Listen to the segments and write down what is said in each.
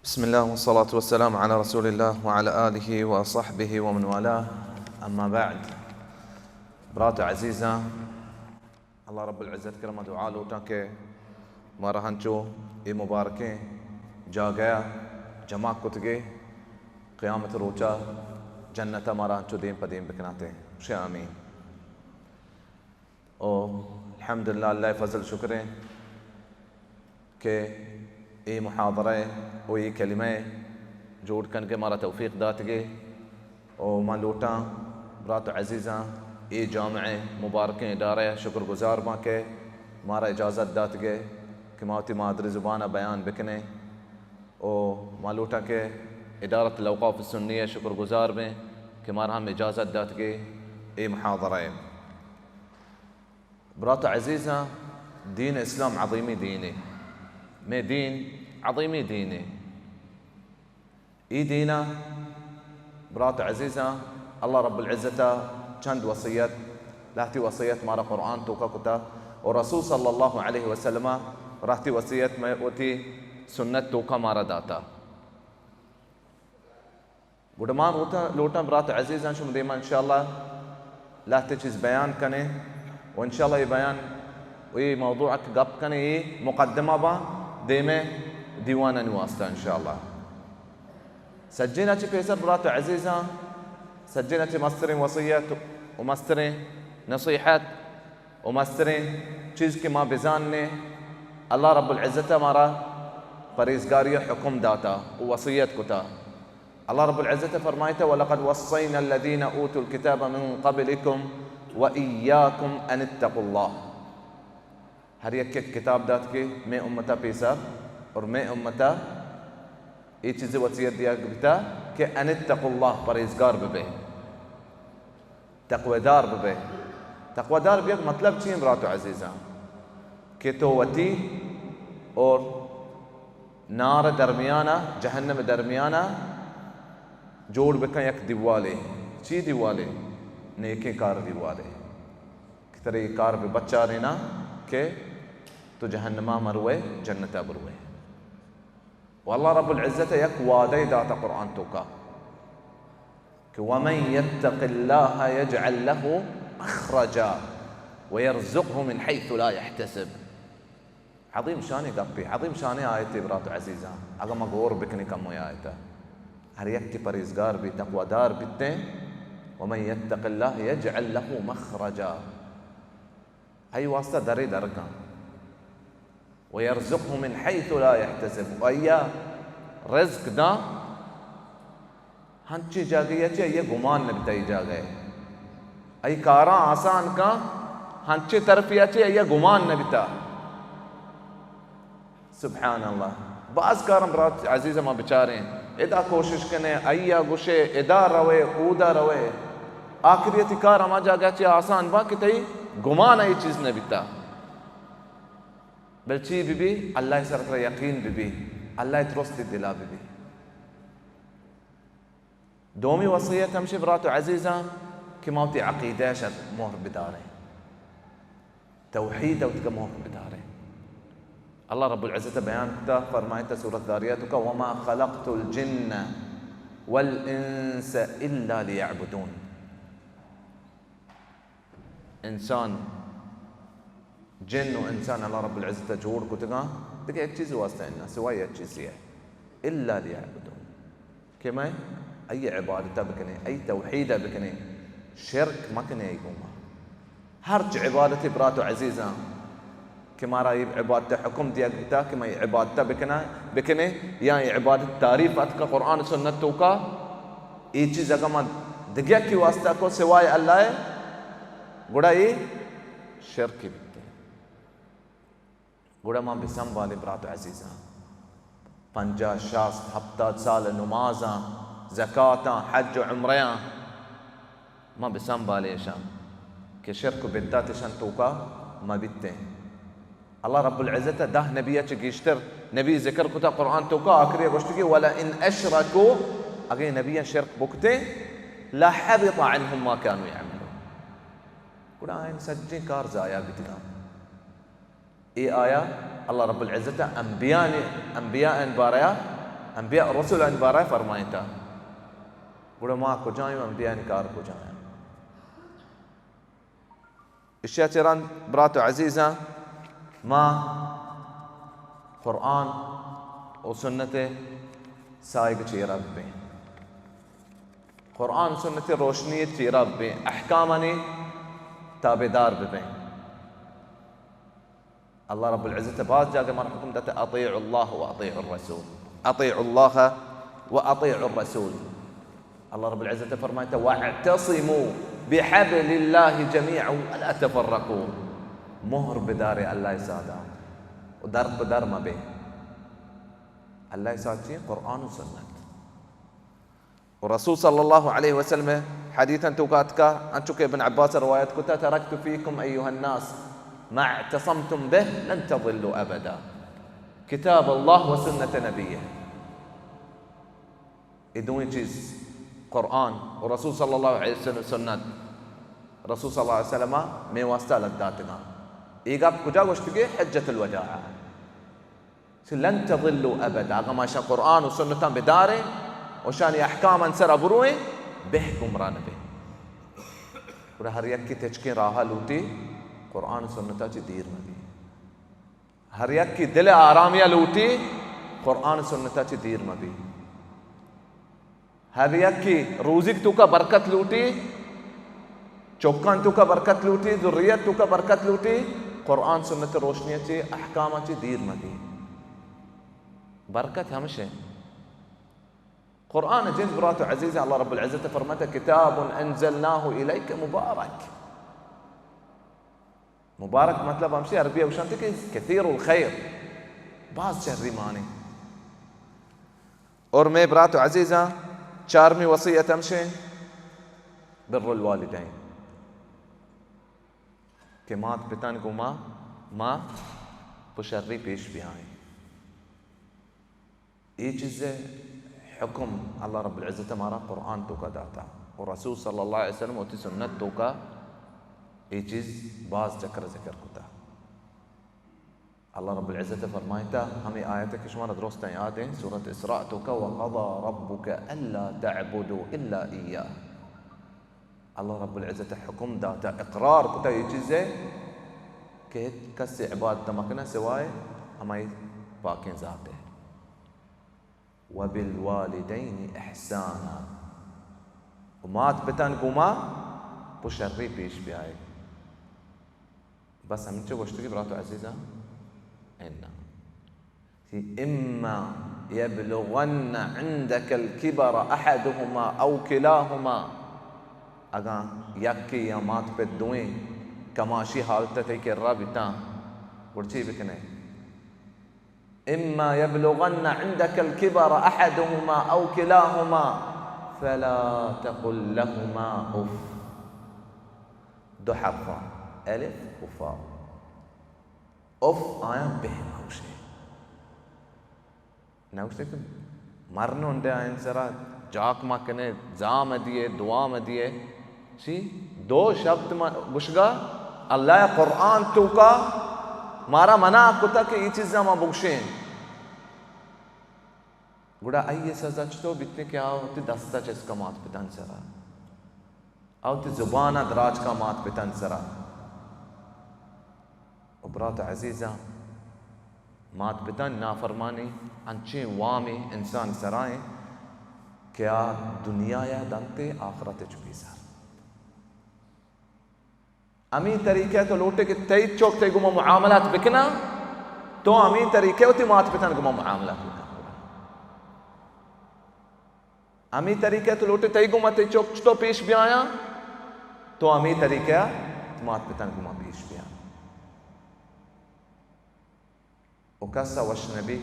بسم الله والصلاة والسلام على رسول الله وعلى آله وصحبه ومن والاه. أما بعد. برات عزیزاں، اللہ رب العزت کرم دعا لوٹاں کہ مارا ہنچو اے مبارکیں جاگہ جمع کتگے، قیامت روچا جنت مارا ہنچو دیم پہ دیم بکناتے. شے آمین. او الحمدللہ، اللہ فضل شکریں کہ اے محاضرہ و اے کلمہ جوڑ کنگے مارا توفیق داتگے. او ما لوٹاں برات عزیزاں اے جامع مبارکیں ادارہ شکر گزار باں کہ مارا اجازت داتگے کہ ما وتی مادری زبان بیان بکنیں. او ما لوٹاں کہ ادارت الاوقاف السنیہ شکر گزار بیں کہ مارا ہم اجازت داتگے اے محاضرہ. برات عزیزاں، دین اسلام عظیمی دینے. مئے دین عظیمی دینے. ای دینا برات عزیزاں، اللہ رب العزت چند وصیت، لہتی وصیت مارا قرآن توکا کتا، و رسول صلی اللہ علیہ وسلم رہتی وصیت مئے وتی سنت توکا مارا داتا. گڑا ما روتاں، لوٹاں برات عزیزاں شما دیما انشاءاللہ لہتے چیز بیان کنیں و انشاءاللہ اے بیان و اے موضوع کہ گپ کنیں اے مقدمہ باں دیمے دیوانانی واسطہ انشاءاللہ. سجینا چہ پیسر برات عزیزاں، سجینا چہ مستریں وصیت و مستریں نصیحت و مستریں چیز کہ ما بزانیں، اللہ رب العزت مارا پرہیزگاری حکم داتا و وصیت کتا. اللہ رب العزت فرمائتا: ولقد وصینا الذین اوتوا الکتاب من قبلکم و ایاکم ان اتقوا اللہ. ہر یک یک کتاب دات کہ مئے امتا پیسر اور مئے امتا اے چیز وصیت دیا بیتا کہ ان اتقوا اللہ، پرہیزگار ببے. تقویدار ببے. تقویدار بیگ مطلب چی ایں برات و عزیزاں؟ کہ تو وتی اور نار درمیانا، جہنم درمیانا جوڑ بکن یک دیوالے. چی دیوالے؟ نیکیں کار دیوالے. کہ ترے اے کار بہ بچارینا کہ تو جہنما مروے، جنتا بروے. و اللہ رب العزت یک وعدہ داتا قرآن توکا کہ ومن یتق اللہ یجعل لہ مخرجا ویرزقہ من حیث لا یحتسب. عظیم شانی گپے، عظیم شانی آیتے برات عزیزاں. اگاں ما غور بکنی کمو آیتا، ہر یک کہ پرہیزگار بی، تقوادار بیتیں، ومن یتق اللہ یجعل لہ مخرجا، آئی واسطہ درے در کن. ویرزقہ من حیث لا یحتسب، و آئیا رزق داں ہنچیں جاگہے چہ آئیا گمان نہ بیتا. اے جاگہے آئی کاراں آسان کن، ہنچیں طرفے چہ آئیا گمان نہ بیتا. سبحان اللہ. باز کاراں برات عزیز ما بچاریں، ادا کوشش کنے، آئیا گوشے، ادا روے، اودا روے. آخریتی کار ہما جاگہ چہ آسان باں کہ تئی گمان ءَ اے چیز نہ بیتا. بلے چی بہ بی؟ اللہ ءِ سر ترا یقین بہ بی، اللہ ءِ ترس تئی دلا بہ بی. دومی وصیت ہمشی برات و عزیزاں کہ ما وتی عقیدہ ءَ شر مہر بداریں، توحید ءَ وتگا مہر بداریں. اللہ رب العزت بیان کتا، فرمائتا سورۃ ذاریات کا: وما خلقت الجن والانس الا لیعبدون. انسان، جن و انسان اللہ رب العزت ءَ جوڑ کتگاں دگہ یک چیز واسطہ نہ، سوائے یک چیزے ءَ، الا لیعبدون، کہ مئے آئی عبادت ءَ بکنیں، آئی توحید ءَ بکنیں، شرک مکنیں آئی گوما. ہرچ عبادتے برات و عزیزاں کہ مارا اے عبادت ءِ حکم دیگ بیتا کہ ما اے عبادت ءَ بکنا، بکنیں، یا اے عبادت تعریف اتکا قرآن و سنت توکا، اے چیز اگاں ما دگہ یکے واسطہ کو سوائے اللہ ءَ، گڑا اے شرک بیتے. گڑا ما بسنبالیں برات و عزیزاں، پنجاہ، شاست، ہپتاد سال نمازاں، زکاتاں، حج و عمریاں، ما بسنبالیں اشاں کہ شرک و بدعت اشاں توکا مہ بیتیں. اللہ رب العزت ءَ دہ نبی ءَ چہ گیشتر نبی ذکر کتا قرآن توکا، آخری ءَ گوشتگی: ولئن اشرکوا، اگیں نبیاں شرک بکتیں، لحبط عنهم ما كانوا يعملون، گڑا آیان سجیں کار ضائع بیتگاں. اے آیا اللہ رب العزت ءَ انبیاء، انبیاء بارہ ءَ انبیاء رسولانی بارہ ءَ فرمائینتا، گڑا ما کجا ایں، انبیاءانی کار کجا ایں؟ اشیا چہ رند برات و عزیزاں، ما قرآن و سنت سائگ چیرا ببیں، قرآن سنت روشنی چیرا ببیں، احکامانی تابعدار ببیں۔ اللہ رب العزت باز جاگہ مارا حکم داتا، اطیعوا اللہ و اطیعوا الرسول، اطیعوا اللہ و اطیعوا الرسول۔ اللہ رب العزت فرمائتا، واعتصموا بحبل اللہ جمیعا ولا تفرقوا، مہر بدارے اللہ سادا و در پہ در مبے۔ اللہ ساد چی؟ قرآن و سنت۔ و رسول صلی اللہ علیہ وسلم حدیثاں توکا اتکا، انچو کہ ابن عباس روایت کتا، ترکت فیکم ایها الناس ما اعتصمتم به لن تضلوا ابدا، کتاب اللہ و سنت نبیہ۔ اے دوئیں چیز، قرآن و رسول صلی اللہ علیہ وسلم سنت، رسول صلی اللہ علیہ وسلم مئے واسطہ لد داتگاں۔ اے گپ کجا گوشتگے؟ حجۃ الوداع۔ چہ لن تضلوا ابدا، اگاں ما اشاں قرآن و سنتاں بداریں و اشانی احکاماں سرا برویں، بہ گمراہ نبیں۔ گڑا ہر یکے تچکیں راہا لوٹی، قرآن و سنتا چہ دیر مبی۔ ہر یکے دل آرامیا لوٹی، قرآن و سنتا چہ دیر مبی۔ ہر یکے روزیگ توکا برکت لوٹی، چکان توکا برکت لوٹی، ذریت توکا برکت لوٹی، قرآن سنت روشنی چہ، احکام چہ دیر مبی۔ برکت ہمشے۔ قرآن جند برات و عزیز، اللہ رب العزت فرماتا، کتاب انزلناه الیک مبارک۔ مبارک مطلب ہمشی، عربی ءَ گوشنت کہ کثیر الخیر، باز شری مانے۔ اور مئے برات و عزیزاں، چارمی وصیت ہمشیں، بر الوالدین، کہ مات پتان گوما ما پہ شری پیش بیائیں۔ اے چیز ءِ حکم اللہ رب العزت مارا قرآن توکا داتا و رسول صلی اللہ علیہ وسلم وتی سنت توکا اے چیز باز چکر ذکر کتا۔ اللہ رب العزت فرمائتا، ہمیں آیت کہ شمارا درستاں یاد ہیں، سورت اسراء توکا، وقضى ربك الا تعبدوا الا اياه۔ اللہ رب العزت حکم داتا، اقرار کتا اے چیز ءِ کہ ہچ کس عبادت مکنہ سوائے ہمائی پاکیں ذات ءِ۔ وبالوالدین احسانا، و مات پتان گوما پہ شری پیش بیائے۔ بس ہمینچو گوشتگی برات و عزیزاں؟ انا۔ اما یبلغن عندک الکبر احدهما او کلاهما، اگاں یکے یا مات پت دوئیں کماشی حالت تئی کرا بیتاں، گڑ چی بکنے؟ اما یبلغن عندک الکبر احدهما او کلاهما فلا تقل لهما اف۔ دو حرفاں، الف و فا۔ اف آیاں بہ مگوشے۔ نہ گوشتے کہ مرن ہنڈے آئین سرا جاک ما کنے، زام دیے، دعا ما دیے۔ چی؟ دو شبد ما گوشگا، اللہ قرآن توکا مارا منع کتا کہ ای چیزا ما بگوشیں۔ گڑا ای سزا چطور بیتنے کہ آ وتی دستا چست کا مات پتان سرا؟ آ وتی زبان ءَ دراج کا مات پتان سرا۔ و برات عزیزاں، مات پتان نافرمانی انچیں وامے انسان سرا ایں کہ آ دنیا ءَ دنتے آخرت چو پیسر۔ ہمیں طریقہ تو لوٹے کہ تئی چوک تئی گما معاملات بکنا، تو ہمیں طریقہ وتی مات پتان گما معاملات بکن۔ ہمے طریقہ تو لوٹے تئی گوما تئی چوک چتو پیش بیایاں، تو ہمے طریقہ مات پتان گوما پیش بیاں۔ و کس ءَ وش نبی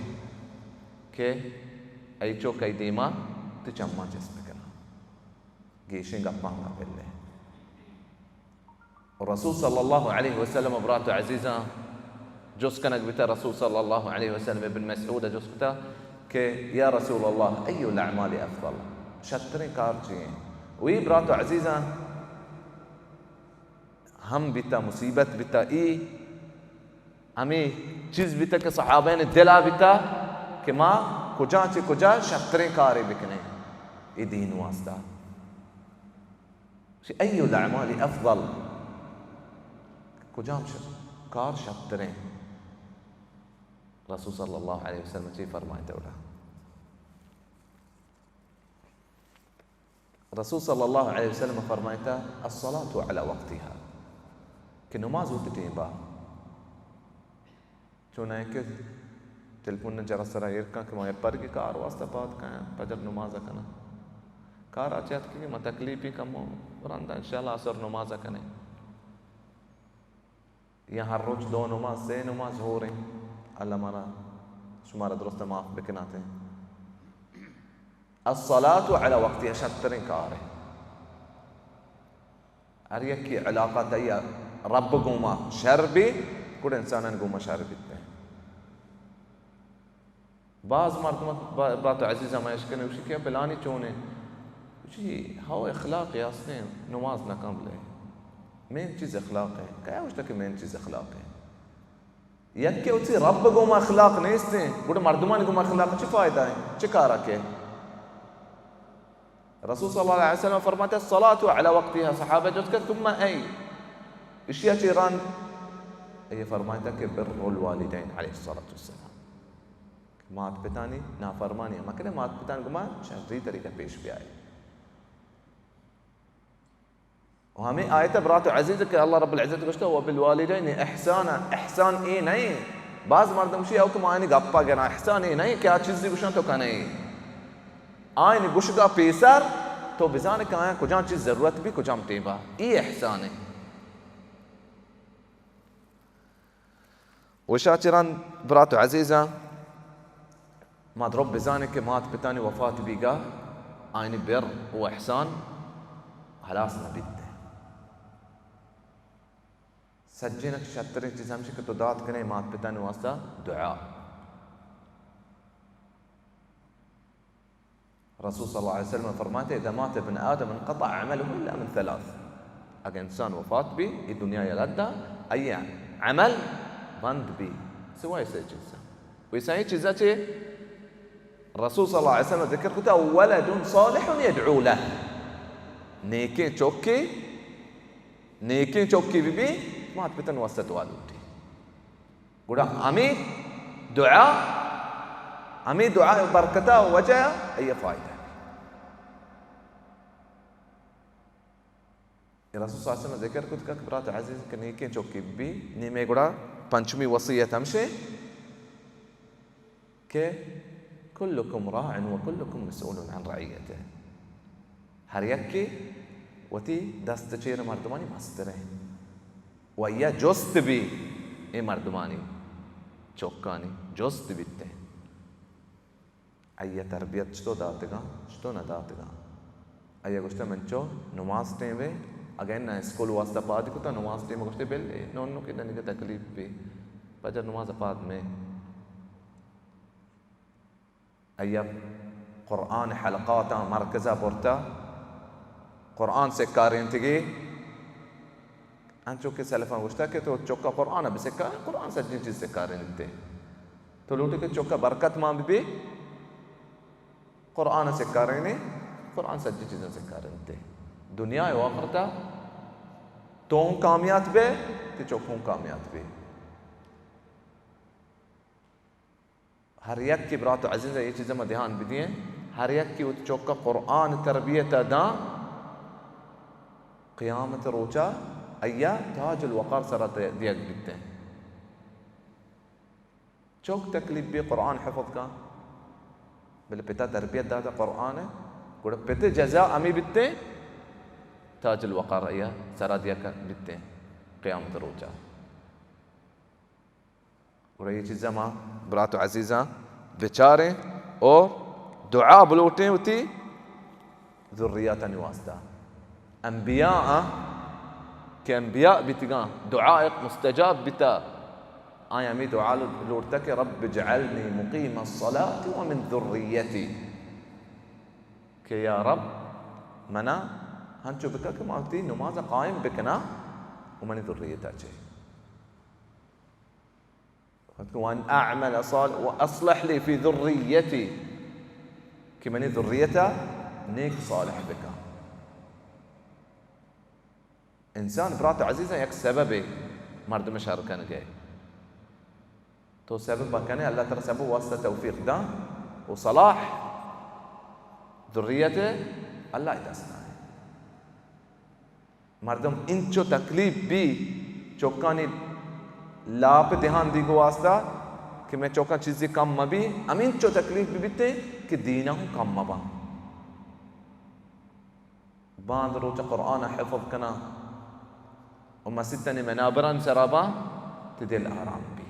کہ ای چوک ای دیما تی چماں چست بکناں۔ گیشیں گپاں نہ پلے۔ و رسول صلی اللہ علیہ وسلم، برات و عزیزاں، جست کنگ بیتا، رسول صلی اللہ علیہ وسلم ابن مسعود جست کتا کہ یا رسول اللہ، ای الاعمال افضل؟ شتریں کار چی ہیں؟ وی برات و عزیزاں ہم بیتا، مصیبت بیتا، ای ہمے چیز بیتا کہ صحابین دلا بیتا کہ ما کجا چہ کجا شتریں کارے بکنیں اے دین واسطہ؟ ای الاعمال افضل، کجام ش-، کار شتریں؟ رسول صلی اللہ علیہ وسلم چی فرمائیتا اوڑا؟ رسول صلی اللہ علیہ وسلم فرمائیتا، الصلاة علی وقتها، کہ نماز وتی ٹیم با۔ چون ہے کہ ٹیلیفون نے جرس سرا ایر کن کہ ما اے پرگی کار واسطہ پاد کایاں، فجر نماز کناں۔ کار آ چہ اتکگیں ما تکلیفی کمو، رندا انشاءاللہ عصر نماز کنیں۔ یا ہر روچ دو نماز، سے نماز ہوریں۔ اللہ مارا شمارا درست معاف بکناتیں۔ الصلاة علی وقتها شتریں کارے۔ ہر یکی علاقہ تئی رب گوما شر بی، گڑا انسانان گوما شر بیتے۔ باز مردم با-، برات عزیز ہم اشکنے، گوشی کہ پلانی چونے؟ گوشی، ہو اخلاق یاستیں، نماز نہ کن بلے۔ مین چیز اخلاق ہے۔ کیا گوشتا کہ مین چیز اخلاق ہے؟ یکے وتی رب گوما اخلاق نیستیں، گڑا مردمانی گوما اخلاق چی فائدہ ہے؟ چی کارا کے؟ رسول صلی اللہ علیہ وسلم فرماتا، الصلاة علی وقتها۔ صحابہ جست کرت، ثم ای؟ اشیا چی رند؟ اے فرمائیتا کہ بر الوالدین علیہ الصلاة والسلام۔ مات پتانی نافرمانی مکنے، مات پتان گوما شری طریقہ پیش بیائے۔ و ہمیں آیت برات عزیز کہ اللہ رب العزت گوشتا، وبالوالدین احسانا، احسان اے نہیں۔ بعض مردم شی او کہ ما آئینی گپا گنا، احسان اے نہیں کہ آ چیزی گوشن تو کنے۔ آئینی گوشگا پیسر تو بزانے کہ آیا کجام چیز ضرورت بی، کجام ٹیبا۔ اے احسان ہے۔ و شاچران برات و عزیزاں، ما درو بزانیں کہ مات پتانی وفات بیگا آئینی بر و احسان ہلاس نہ بیت۔ سجین شترین چیز ہمشی کہ تو دات کنے مات پتانی واسطہ دعا۔ رسول صلی اللہ علیہ وسلم فرماتے، اذا مات ابن آدم انقطع عمله الا من ثلاث۔ اگہ انسان وفات بی، ای دنیا یا رد، ای عمل بند بی، سوائے سے چیزا۔ و سائیں چیزا چے؟ رسول صلی اللہ علیہ وسلم ذکر کتا، ولد صالح يدعو له۔ نیکیں چوکے، نیکیں چوکے بی بی، مات پتن واسطہ دعا لوٹی۔ گڑا ہمے دعا، ہمے دعا برکتا وجہ ای فائدہ۔ رسول صلی اللہ علیہ وسلم ذکر کت کہ برات عزیز کہ نیکیں چوکی بی، نیمے گڑا پنچمی وصیت ہمشے کہ کلکم راع و کلکم مسئول عن رعیته۔ ہر یکے وتی دست چیر مردمانی مستریں۔ و یا جست بی اے مردمانی چوکانی جست بیتے۔ آئی ء تربیت چتو داتگاں، چتو نہ داتگاں۔ آئی ء گوشتہ، من چو نماز ٹیم ء اگہ اناں اسکول واسطہ پاد کتہ، نماز ٹیم ء گوشتے، بل اے نونو کہ دنیگہ تکلیف بی، فجر نماز ء پاد میں۔ آئی ء قرآن حلقاتاں مرکز ء برتہ، قرآن سکارینتگی۔ انچو کہ سلفاں گوشتہ کہ تو چکا قرآن ء بسکار، قرآن سجیں چیز سکارینتے۔ تو لوٹے کہ چکا برکت مان بی، قرآن ء سکارینے، قرآن سجیں چیزاں سکارینتے۔ دنیا و آخرتا تو ہوں کامیات بے، تے چک ہوں کامیات بے۔ ہر یک کہ برات و عزیز، اے چیز ما دھیان بدییں، ہر یک کہ وت چوکا قرآن تربیت داں، قیامت روچا ایا تاج الوقار سرا دیگ بیتیں۔ چوک تکلیف بی قرآن حفظ کا، بلے پتا تربیت داتا قرآن، گڑا پتے جزا امی بیتیں، تاج الوقار ایا سرا دیگ بیتیں قیامت روچا۔ گڑا اے چیزاں ما برات و عزیزاں بچاریں اور دعا بلوٹیں وتی ذریاتانی واسطہ۔ انبیاء آں کہ انبیاء بیتگاں، دعا ایک مستجاب بیتا، آیا ہمیں دعا لوٹتا کہ رب اجعلنی مقیم الصلاة ومن ذریتی، کہ یا رب منا ہنچو بکا کہ ما وتی نماز قائم بکنا و منی ذریتا چے۔ وان اعمل صالح و اصلح لی فی ذریتی، کہ منی ذریت ءَ نیک صالح بکن۔ انسان، برات عزیزاں، یک سببے مردم شر کنگے۔ تو سبب بکنے، اللہ ترا سبب واسطہ توفیق داں و صلاح ذریت اللہ دست ءَ۔ مردم انچو تکلیف بی چکانی لاپ دھیان دیگ واسطہ کہ مئے چکاں چیزے کم مبی، ہمینچو تکلیف بی بیتے کہ دیناں کم مباں۔ باند روچ قرآن حفظ کناں و مسیتانی منابرانی سرا باں، تی دل آرام بی۔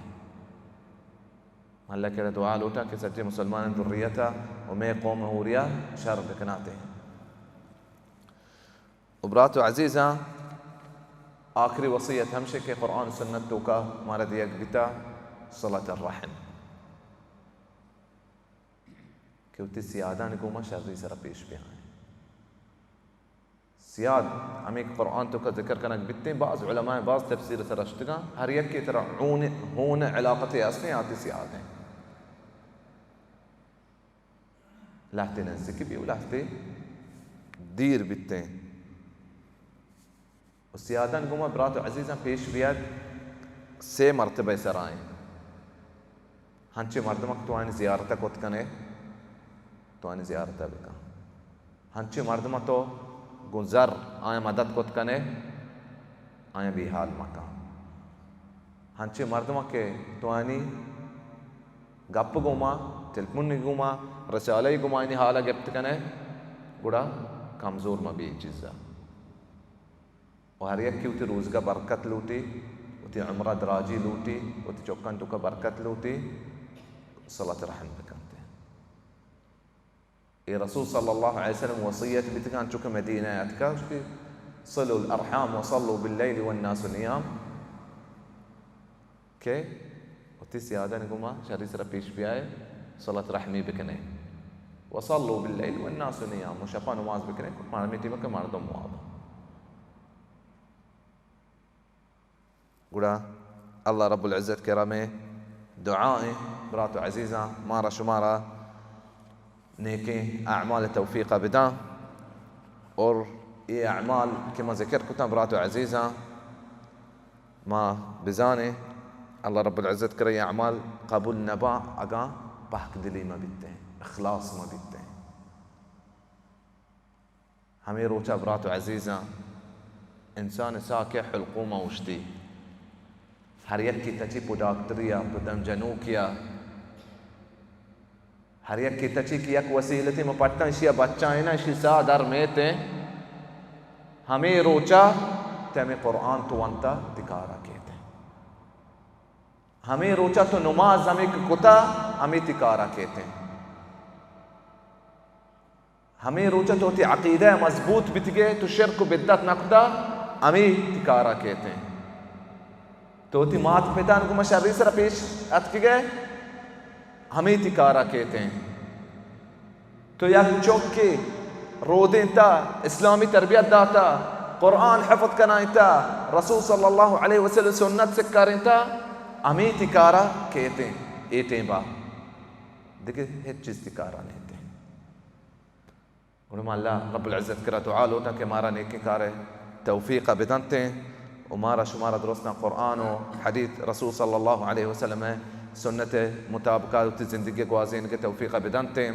اللہ کرا دعا لوٹاں کہ سجیں مسلمانیں ذریت ءَ و مئے قوم ہوریا شر بکناتے۔ و برات و عزیزاں، آخری وصیت ہمشے کہ قرآن سنت توکا مارا دیگ بیتا، صلۃ الرحم، کہ وتی سیادانی گوما شری سرا پیش بیائیں۔ سیاد، ہمے کہ قرآن توکا ذکر کنگ بیتیں، باز علماء باز تفسیر سرا اشتگاں، ہر یکے ترا ہون، ہون علاقتے ہستیں، آتی سیاد ہیں۔ لہتے نزیک بی و لہتے دیر بیتیں۔ و سیادان گوما برات و عزیزاں پیش بیاد، سے مرتبہ سرائیں۔ ہنچیں مردمک تو آیانی زیارت ءَ کت کنے، تو آیانی زیارت ءَ بکن۔ ہنچیں مردم تو گوں زر آیاں مدد کت کنے، آیاں بے حال مکن۔ ہنچیں مردم کہ تو آیانی گپ گوما، ٹیلیفون گوما، رسالہ گوما آیانی حال گپت کنے، گڑا کمزور مبی اے چیزا۔ و ہر یکے وتی روزگا برکت لوٹی، وتی عمرا دراجی لوٹی، وتی چکان توکا برکت لوٹی، صلۃ رحم بکنتے۔ اے رسول صلی اللہ علیہ وسلم وصیت بیتگان چونکہ مدینہ اتکا، گوشتی، صلوا الارحام وصلوا باللیل والناس نیام، کہ وتی سیادان گوما شری سرا پیش بیائے، صلۃ رحمی بکنے۔ وصلوا باللیل والناس نیام، و شپا نماز بکنے، مردمی ٹیمہ کہ مردم واب۔ گڑا اللہ رب العزت کرا مئے دعائیں، برات و عزیزاں، مارا شمارا نیکیں اعمال توفیق بداں۔ اور اے اعمال کہ ما ذکر کتاں، برات و عزیزاں، ما بزانیں اللہ رب العزت کرا اے اعمال قبول نباں اگاں پاک دلی ما بیتیں، اخلاص ما بیتیں۔ ہمے روچا برات و عزیزاں، انسان ساکہ حلقوما اوشتی، ہر یکے تچی پہ ڈاکٹری ءَ، پہ دم جنوکی ءَ، ہر یکے تچی کہ یک وسیلتی ما پٹاں، اشی ءَ بچائیناں، اشی ساہ در میتیں۔ ہمے روچا تے ہمے قرآن تو ونتا، تی کارا کیتیں۔ ہمے روچا تو نماز ہمے کہ کتا، ہمے تی کارا کیتیں۔ ہمے روچا تو وتی عقیدہ مضبوط بیتگے، تو شرک و بدعت نکتا، ہمے تی کارا کیتیں۔ تو وتی مات پتان گوما شری سرا پیش اتکگے، ہمے تی کارا کیتیں۔ تو یک چکے رودینتا، اسلامی تربیت داتا، قرآن حفظ کنائینتا، رسول صلی اللہ علیہ وسلم سنت سکارینتا، ہمے تی کارا کیتیں۔ اے ٹیمبا دگہ ہچ چیز تی کارا نیتیں۔ گڑا ما اللہ رب العزت کرا دعا لوٹاں کہ مارا نیکیں کارے توفیق بدنتیں و مارا شمارا درستاں قرآن و حدیث، رسول صلی اللہ علیہ وسلم سنت مطابقہ وتی زندگی گوازینگ توفیق بدنتیں۔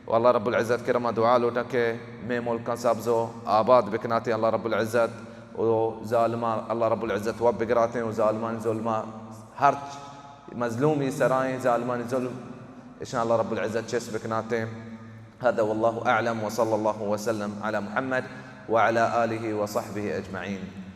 و اللہ رب العزت کرا ما دعا لوٹاں کہ مئے ملکاں سبز و آباد بکناتیں اللہ رب العزت، و ظالماں اللہ رب العزت وب بگراتیں و ظالمانی ظلماں، ہرچ مظلومی سرائیں ظالمانی ظلم، اشاں اللہ رب العزت چست بکناتیں۔ هذا والله أعلم وصلى الله وسلم على محمد وعلى آله وصحبه أجمعين.